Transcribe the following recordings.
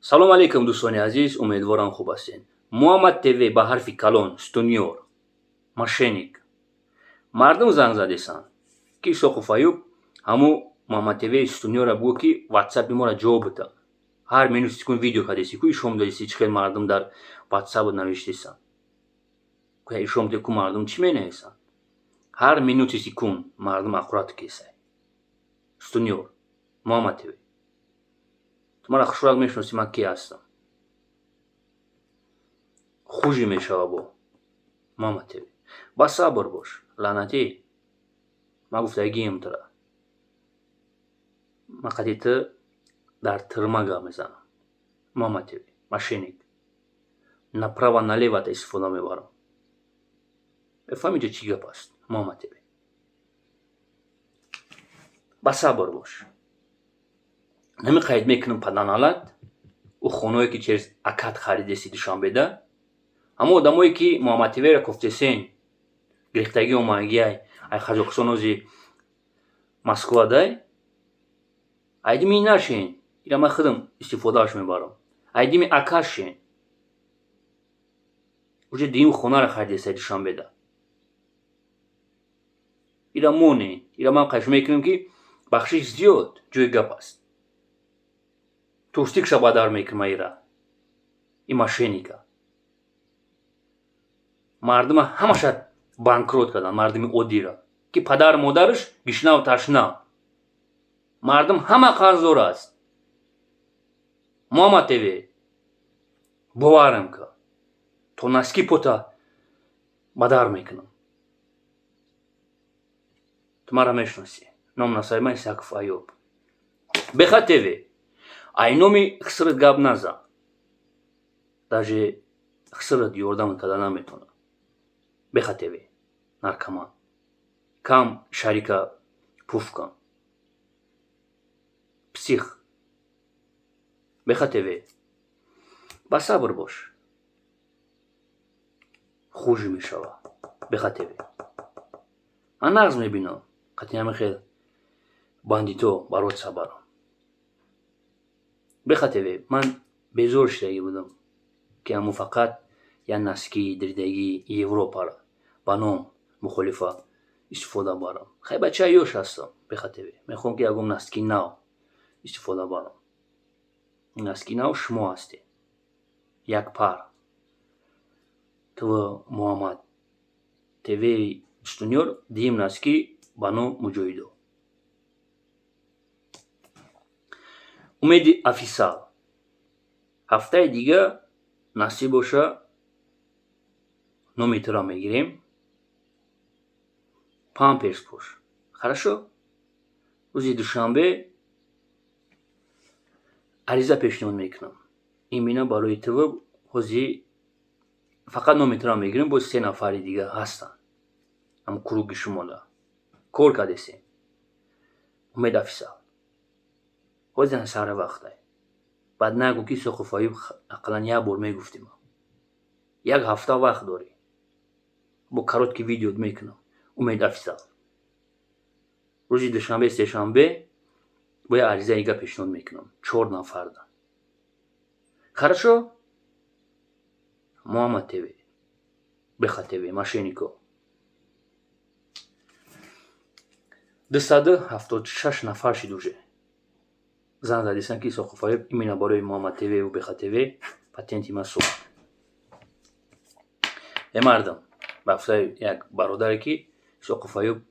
Салом алейкум, дӯстони азиз, умедворам, хуб ҳастед. Муҳаммад ТВ ба ҳарфи калон, стунёр, мошенник. Мардум занг задесанд, ки Исоқов Аюб, ҳамун Муҳаммад ТВ стунёра бугӯ, ки ватсапи моро ҷавоб бита. Ҳар минут, секунд видео кардеси ку, ишом дадеси, чӣ хел мардум дар ватсап навиштесанд. Ишом ку, мардум чӣ менависанд? Ҳар минути, секунд мардум аккурат кесай. Стунёр Муҳаммад ТВ, ту маро хушрак мешиносӣ, ман ки ҳастам. Хужи мешава бо Муҳаммад ТВ. Ба сабр бош, лаънатӣ. Ман гуфтагием тура, ман қати ту дар тюрьма гап мезанам. Муҳаммад ТВ мошенник, направо налево та истифода мебарам. Мефаҳми, ҷо чӣ гап аст? Муҳаммад ТВ, ба сабр бош. Нами қайд мекунам, паданалат, ӯ хонаое, ки через акат харидеси Душанбеда, ҳамон одамое, ки Муҳаммад ТВра кофтесен, гирифтагӣ омагиай ай Қазоқистон, ози Москвадай, айдими нашен. Ира ман худам истифодааш мебарам. Айдими акашен уже дуюм хонаро харидесай Душанбеда. Ира моне, ира ман қайш мекунам, ки бахшиш зиёд ҷои гап аст. Тӯстикша бадар мекунам ира, и мошенника. Мардума ҳамаша банкрот кардан, мардуми оддира, ки падару модараш гишнаву ташна. Мардум ҳама қарздор аст. Муҳаммад ТВ, боварам ка, то носки пота бадар мекунам. Ту маро мешиносӣ, ном насаби ман Исаков Аюб. Беха ТВ, ай номи хисрат гап назан. Даже хисрат ёрдам карда наметавонад. Беха ТВ наркоман, кам шарика пуф кан, псих. Беха ТВ, ба сабр бош, хужи мешава. Беха ТВ, ман нағз мебинам, қатъи ҳамин хел бандито барот сабарам. Беха ТВ, ман безор шудагӣ будам, ки ҳамун фақат як носки диридагии Европара ба ном мухолифа истифода барам. Хай, бачаи ёш ҳастам, Беха ТВ, мехоҳам, ки ягон носки нав истифода барам. Носки нав шумо ҳастед, як пар ту Муҳаммад ТВ стунёр, дуюм носки ба ном Муҷоҳидо. Умеди офисал, ҳафтаи дига насиб боша, номи туро мегирем. Памперс пӯш, хорошо? Рӯзи душанбе ариза пешниҳод мекунам имина барои тв. Ҳози фақат номи туро мегирем, боз се нафари дига ҳастанд, ҳам круги шумода кор кардесем. Умед офисал, ҳозир сари вақтай, баъд нагӯ, ки Исоқов Аюб ақаллан як бор мегуфтим. Як ҳафта вақт дорӣ, бо короткий видео мекунам. Умед офисал, рӯзи душанбе, сешанбе бо як аризаи дига пешниҳод мекунам чор нафарда. Хорошо? Муҳаммад ТВ, Беха ТВ мошеннико, 276 нафар шид уже занг задистанд, ки Исоқов Аюб, именно барои Муҳаммад ТВ Беха ТВ патенти ма сохт. Э, мардам, ба гуфтаи як бародаре, ки Исоқов Аюб,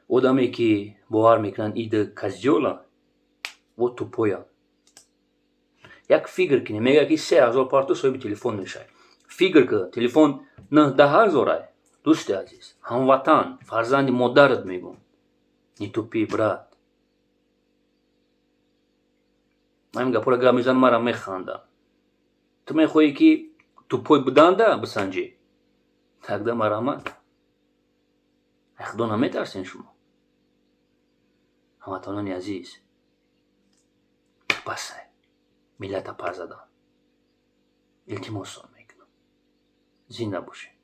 одаме, ки бовар мекунанд ида козёла, вот тупоя. Як фикр кунем, мегӯяд, ки 3000 парту соҳиби телефон мешавӣ. Фикр ки телефон 9-10 ҳазорай. Дӯсти азиз, ҳамватан, фарзанди модарат мегӯм, не тупи, брат. Ман ин гапҳоро гап мезанам, мара механдам. Ту мехоҳӣ, ки тупой буданда бисанҷӣ? Тогда марҳамат. Худо наметарсен шумо, ҳамватанони азиз. Басай миллата пар задан. Илтимосон мекунам, зинда бошед.